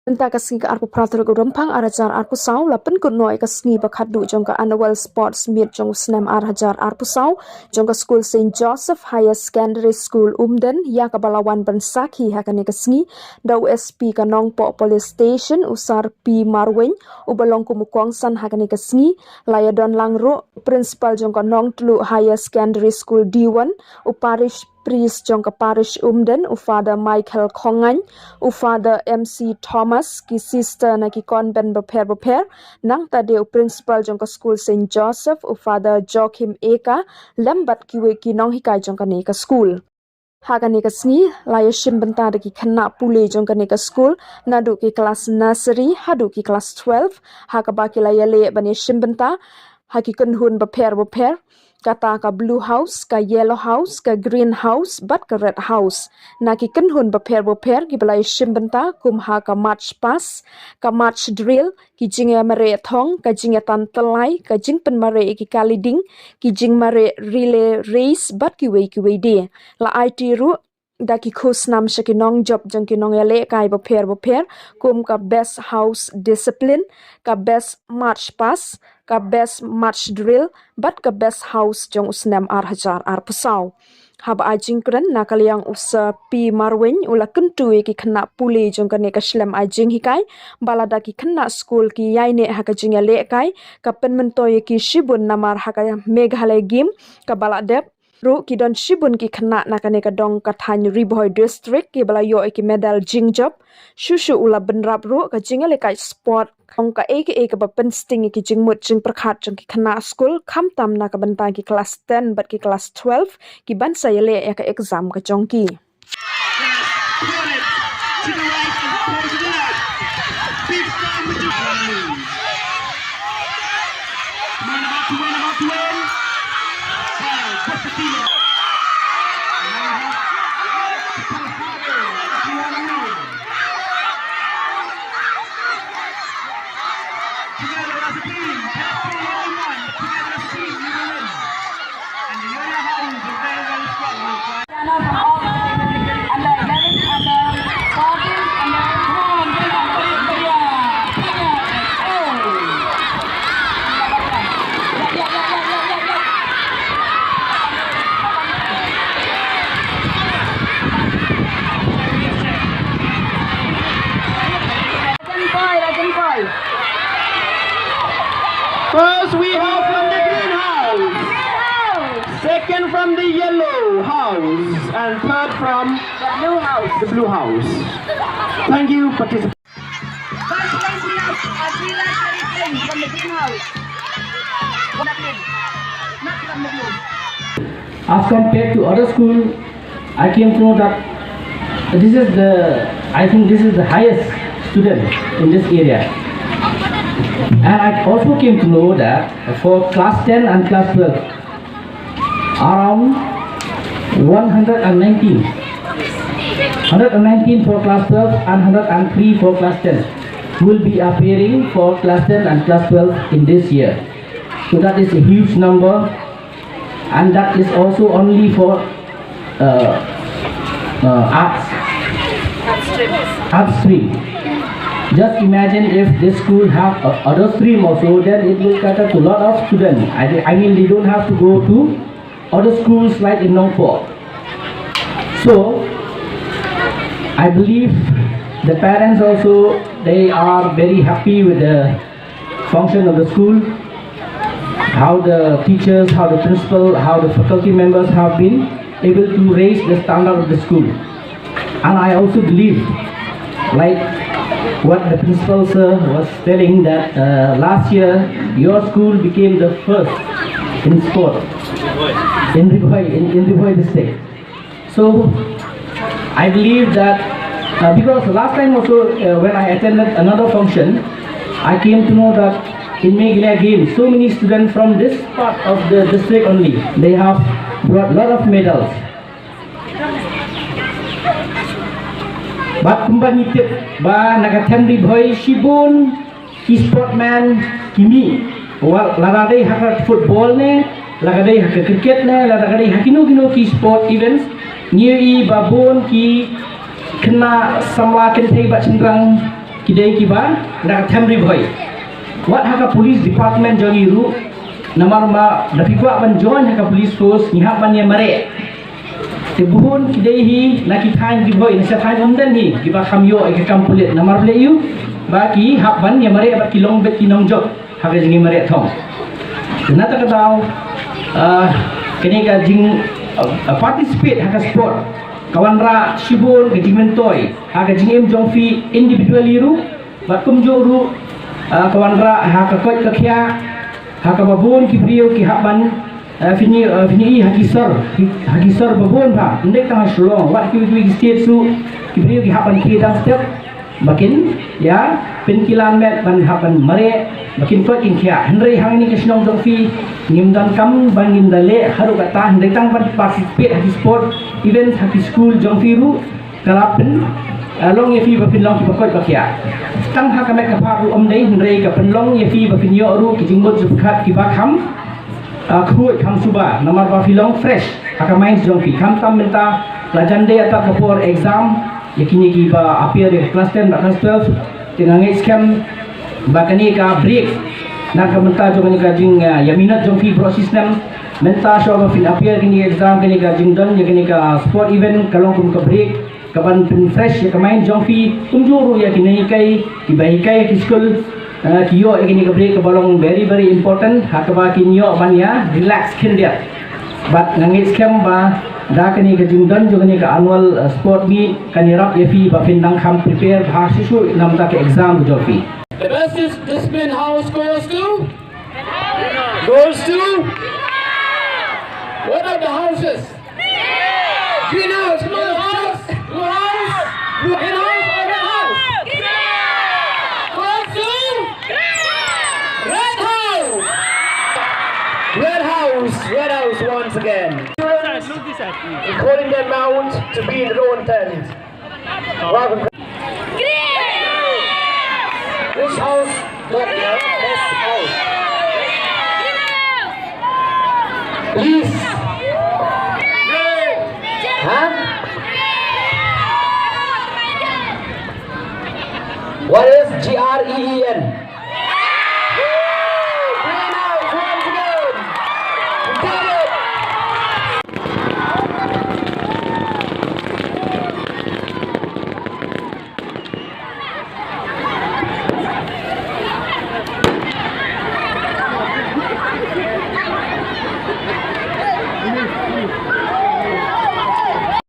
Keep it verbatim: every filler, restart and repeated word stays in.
Mynta ka sngi ka arphew phra tarik u Rymphang ar hajar arphew saw la pynkut noh ïa ka sngi ba khatduh jong ka Annual Sports Meet jong u snem ar hajar arphew saw jong ka skul Saint Joseph Higher Secondary School Umden, ïa kaba la wan ban sakhi ha kane ka sngi da u S P ka Nongpoh Police Station, u Sir P Marwein, uba long kum u kongsan ha kane ka sngi. La ïadon lang ruh u Principal jong ka Nongtluh Higher Secondary School D one, u Parish Priest jong ka Parish Umden, u Father Michael Khongaiñ, u Father M C Thomas, ki sister na ki convent bapher bapher, nangta de u Principal jong ka skul Saint Joseph, u Father Joachim Eka, lem bad kiwei ki nonghikai jong kane ka skul. Ha kane ka sngi la ïashim bynta da ki khynnah pule jong kane ka skul, naduh ki klas nursery haduh ki klas twelve, ha kaba ki la ïaleh ban ïashim bynta ha ki kynhun bapher bapher, kata ka Blue House, ka Yellow House, ka Green House bad ka Red House. Na ki kynhun bapher bapher kiba la ïashim bynta kum ha ka March Past, ka March Drill, ki jingïamareh thong, ka jingïatan tyllai, ka jingpynmareh ïa ki kali ding, ki jingmareh relay race bad kiwei kiwei de. La aiti ruh da ki khusnam sha ki nongjop jong ki nongïalehkai bapher bapher kum ka Best House Discipline, ka Best March Past, ka Best March Drill bad ka Best House jong u snem ar hajar arphew saw. Haba ai jingkren na ka liang u Sir P Marwein u la kyntu ïa ki khynnah pule jong kane ka shlem ai jinghikai ba lada ki khynnah skul ki ïaineh ha ka jingïalehkai, ka pynmyntoi ïa ki shibun namar ha ka Meghalaya Game kaba la dep ruh ki don shibun ki khynnah na kane ka dong ka thaiñ Ri Bhoi District kiba la ïoh ïa ki medal jingjop. Shuh shuh u la bynrap ruh ka jingïalehkai sport, ong kaei kaei kaba pynsting ïa ki jingmut jingpyrkhat jong ki khynnah skul, khamtam na ka bynta ki klas ten bad ki klas twelve kiban sa ïaleh ïa ka exam ka jong ki. First, we have from the green house. Second, from the yellow house. And third, from the blue house. Thank you, participants. First place, we have Adila Sharifin from the green house. Not from the blue. As compared to other school, I came to know that this is the, I think this is the highest student in this area. And I also came to know that for class ten and class twelve, around one hundred nineteen, one hundred nineteen for class twelve and one hundred three for class ten will be appearing for class ten and class twelve in this year. So that is a huge number, and that is also only for uh, uh, arts, arts stream. Just imagine if this school have uh, other stream also, then it will cater to lot of students. I, I mean, they don't have to go to other schools like in Nongpoh. So I believe the parents also, they are very happy with the function of the school, how the teachers, how the principal, how the faculty members have been able to raise the standard of the school. And I also believe, like what the principal sir was telling, that uh, last year your school became the first in sport in Ri Bhoi, in, in Ri Bhoi district. So I believe that uh, because last time also uh, when I attended another function, I came to know that in Meghalaya Games, so many students from this part of the district only, they have brought lot of medals. But kumba ngi tip ba na ka them Ri Bhoi shibun ki sportman ki mih. Wa lada dei ha ka football ne, lada dei ha ka cricket ne, lada dei ha kino kino ki sport events, ngi ïohi ba bun ki khynnah samla kynthei bad shynrang Ki dei kiba na ka them Ri Bhoi. Wat ha ka police department jong ngi ruh, namar ma da phi kwah ban join ha ka police force ngi hap ban ïa mareh. Te bun ki dei hi na ki thaiñ Ri Bhoi, na sha thaiñ Umden hi kiba kham ïoh ïa ka kam pulit, namar leh ïa u ba ki hap ban ïa mareh bad ki long beit ki nongjop ha ka jingïa mareh thong. Te na kata ka daw, ah, kane ka jing, ah, participate ha ka sport ka wanrah shibun ka jingmyntoi ha ka jingim jong phi individually ruh, bad kumjuh ruh, ah, ka wanrah ha ka koit ka khiah, ha kaba bun ki briew ki hap ban, ah, phin ïoh, ah, phin ïohi ha ki sor, ha ki sor ba bun bha, ym dei tang ha Shillong, wat kiwei kiwei ki state ruh ki briew ki hap ban khie dang step ba kin ïa pynkylla met ban hap ban mareh, ba kin koit kin khiah. Hynrei hangne ka shnong jong phi ngim donkam ban ngin da leh haduh katta, hynrei tang ban participate ha ki sport events ha ki school jong phi ruh ka la pyn, eh, long ïa phi ba phin long kiba koit ba khiah. Tang ha ka met ka phad ruh ym dei, hynrei ka pynlong ïa phi ba phin ïoh ruh ki jingmut jingpyrkhat kiba kham, ah, khuid kham suba, namar ba phi long fresh ha ka mind jong phi. Khamtam mynta la jan dei ata ka por exam ïa kine kiba appear ïa ka class ten bad class twelve. Te nga ngeit skhem ba kane ka break na ka bynta jong kane ka jing, ah, ïa minot jong phi baroh shi snem, mynta shuwa ba phin appear kane ka exam, kane ka jingdon ïa kane ka sport event ka long kum ka break kaban pynfresh ïa ka mind jong phi, kumjuh ruh ïa kine ki, kiba hikai ha ki skul, eh, ki ïoh ïa kane ka break kaba long very very important ha kaba kin ïoh ban ïa relax khyndiat. Bad nga ngeit skhem ba da kane ka jingdon jong kane ka annual, eh, sport meet kan ïarap ïa phi ba phin nang kham prepare bha shuh shuh na bynta ka exam ka jong phi. The best is discipline house goes to, goes to, what are the houses? Green house, come on, house, blue house, blue, green house or red house? Goes to red house. Red house, red house once again. Students, calling them out to be in their own tent. Welcome. Which house got the best house? Please. Huh? What is G R E E N?